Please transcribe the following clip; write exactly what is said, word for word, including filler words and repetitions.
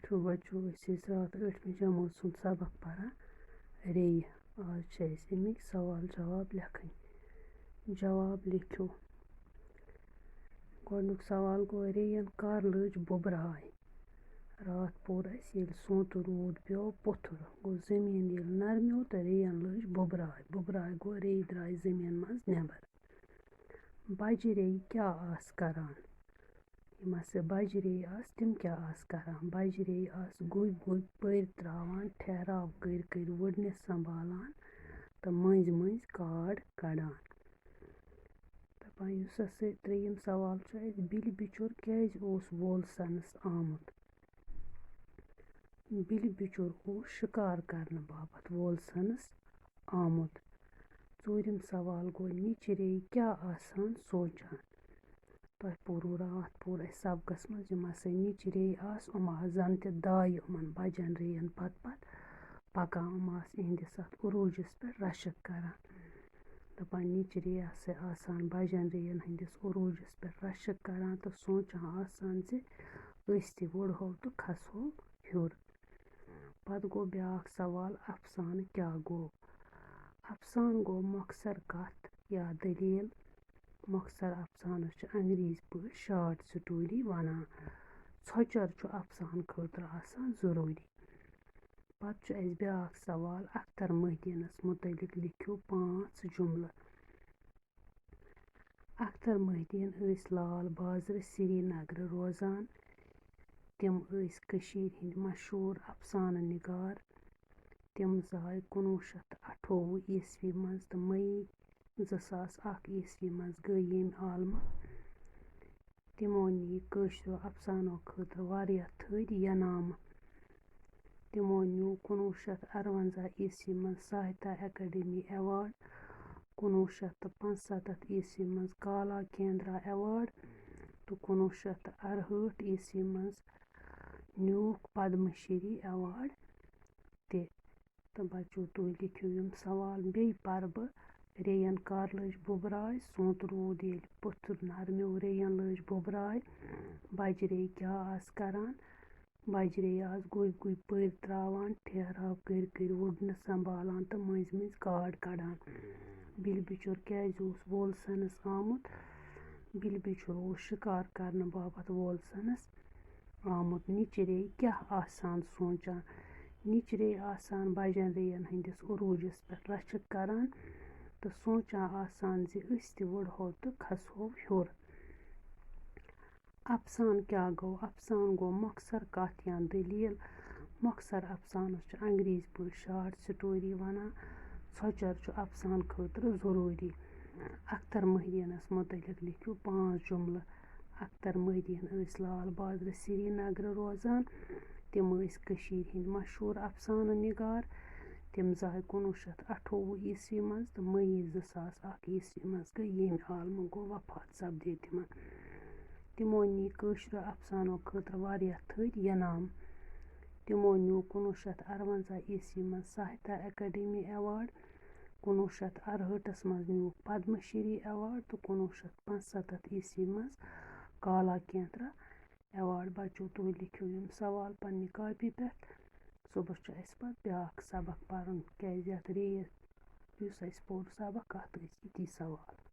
ٹھیک بچو، أسۍ ٲسۍ راتھ ٲٹھمہِ جمٲژ ہُنٛد سبق پران ریٚیہِ۔ آز چھِ اَسہِ اَمِکۍ سوال جواب لیکھٕنۍ۔ جواب لیکھِو۔ گۄڈٕنیُک سوال گوٚو، ریٚیَن کر لٔج بُبراے؟ راتھ پوٚر اَسہِ، ییٚلہِ سونٛتہٕ روٗد پیوٚو پوٚتھُر، گوٚو زٔمیٖن ییٚلہِ نرمیو تہٕ ریٚیَن لٔج بُبراے۔ بُبراے گوٚو ریٚیہِ درٛاے زٔمیٖن منٛز نٮ۪بر۔ بجہِ ریٚیہِ کیٛاہ آسہٕ کران؟ یِم ہسا بجہِ ریٚیہِ آسہٕ، تِم کیٛاہ آسہٕ کران؟ بجہِ ریٚیہِ آسہٕ گوٚبۍ گوٚبۍ پٔرۍ تراوان، ٹھہراو کٔرۍ کٔرۍ وُڈنہِ سنبھالان تہٕ مٔنٛزۍ مٔنٛزۍ کاڈ کڑان۔ دَپان، یُس ہسا ترٛیٚیِم سوال چھُ اَسہِ، بِلہِ بِچُر کیٛازِ اوس وولسنس آمُت؟ بِلہِ بِچُر اوس شِکار کرنہٕ باپتھ وولسنس آمُت۔ ژوٗرِم سوال گوٚو، نِچہِ ریٚیہِ کیٛاہ آسان سونٛچان؟ تۄہہِ پوٚروٕ راتھ پوٚر اَسہِ سبقس منٛز، یِم ہسا نِچہِ ریٚیہِ آسہٕ، یِم آسہٕ زن تہِ دایہِ یِمن بجن ریٚین پتہٕ پتہٕ پکان، یِم آسہٕ یِہنٛدِس اَتھ عروٗجس پٮ۪ٹھ رشک کران۔ دَپان، نِچہِ ریٚیہِ آسہٕ آسان بجن ریٚین ہٕنٛدِس عروٗجس پٮ۪ٹھ رشک کران تہٕ سونٛچان آسان زِ أسۍ تہِ وُڑہو تہٕ کھسہو ہیوٚر۔ پتہٕ گوٚو بیٛاکھ سوال، افسانہٕ کیٛاہ گوٚو؟ افسانہٕ گوٚو مۄخصر کتھ یا دٔلیٖل۔ مۄخصر افسانس چھِ انگریزی پٲٹھۍ شارٹ سٹوری ونان۔ ژھۄچر چھُ افسانہٕ خٲطرٕ آسان ضروٗری۔ پتہٕ چھُ اَسہِ بیٛاکھ سوال، اختر محی الدینس مُتعلق لیکھِو پانٛژھ جملہٕ۔ اختر محی الدین ٲسۍ لال بازرٕ سرینگرٕ روزان۔ تِم ٲسۍ کٔشیٖرِ ہٕنٛدۍ مشہوٗر افسانہٕ نِگار۔ تِم زاے کُنوُہ شیٚتھ تہٕ اَٹھووُہ عیسوی منٛز تہٕ مئی زٕ ساس اَکھ عیسوی منٛز گٔے ییٚمہِ عالمہٕ۔ تِمو نی کٲشرٮ۪و افسانو خٲطرٕ واریاہ تھٔدۍ ینامہٕ۔ تِمو نیوٗ کُنوُہ شیٚتھ اَرونٛزاہ عیسوی منٛز ساہتیہ اکیڈمی ایوارڈ، کُنوُہ شیٚتھ تہٕ پانٛژسَتتھ عیسوی منٛز کالا کیندرا ایوارڈ تہٕ کُنوُہ شیٚتھ تہٕ اَرہٲٹھ عیسوی منٛز نیوٗکھ پدم شری ایوارڈ تہِ۔ تہٕ بچو، تُہۍ لیکھِو یِم سوال۔ بیٚیہِ پرٕ بہٕ، ریٚیَن کر لٔج بُبراے؟ سونٛتہٕ روٗد ییٚلہِ پوٚتھُر نرمیو، ریٚیَن لٔج بُبراے۔ بجہِ ریٚیہِ کیٛاہ آسہٕ کران؟ بجہِ ریٚیہِ آسہٕ گوٚبۍ گوٚبۍ پٔرۍ تراوان، ٹھہراو کٔرۍ کٔرۍ وُڈنہٕ سنبھالان تہٕ مٔنٛزۍ مٔنٛزۍ کاڈ کڑان۔ بِلہِ بِچُر کیٛازِ اوس وولسنس آمُت؟ بِلہِ بِچُر اوس شِکار کرنہٕ باپتھ وولسنس آمُت۔ نِچہِ ریٚیہِ کیٛاہ آسان سونٛچان؟ نِچہِ ریٚیہِ آسان بجن ریٚین ہٕنٛدِس عروٗجس پٮ۪ٹھ رچھِ کران تہٕ سونٛچان آسان زِ أسۍ تہِ وُڑہو تہٕ کھسہو ہیوٚر۔ افسانہٕ کیٛاہ گوٚو؟ افسانہٕ گوٚو مۄخصر کتھ یا دٔلیٖل۔ مۄخصر افسانس چھِ انگریزی پٲٹھۍ شارٹ سٹوری ونان۔ ژھۄچر چھُ افسانہٕ خٲطرٕ ضروٗری۔ اختر محی الدینس مُتعلق لیکھِو پانٛژھ جملہٕ۔ اختر محی الدین ٲسۍ لال بازرٕ سرینگرٕ روزان۔ تِم ٲسۍ کٔشیٖرِ ہٕنٛدۍ مشہوٗر افسانہٕ نِگار۔ تِم زاے کُنوُہ شیٚتھ اَٹھووُہ عیسوی منٛز تہٕ مئی زٕ ساس اَکھ عیسوی منٛز گٔے ییٚمہِ عالمہٕ، گوٚو وفات سپدے تِمن۔ تِمو نی کٲشرِ افسانو خٲطرٕ واریاہ تھٔدۍ ینام۔ تِمو نیوٗ کُنوُہ شیٚتھ اَرونٛزاہ عیسوی منٛز ساہتیہ اکیڈمی ایوارڈ، کُنوُہ شیٚتھ اَرہٲٹھس منٛز نیوٗکھ پدم شری ایوارڈ تہٕ کُنوُہ شیٚتھ پانٛژسَتتھ عیسوی منٛز کالا کیندرا ایوارڈ۔ بچو، تُہۍ لیکھِو یِم سوال پننہِ کاپی پٮ۪ٹھ۔ صُبحس چھُ اَسہِ پتہٕ بیٛاکھ سبق پرُن، کیٛازِ یَتھ ریٚیہِ یُس اَسہِ پوٚر سبق، اَتھ ٲسۍ یِتی سوال۔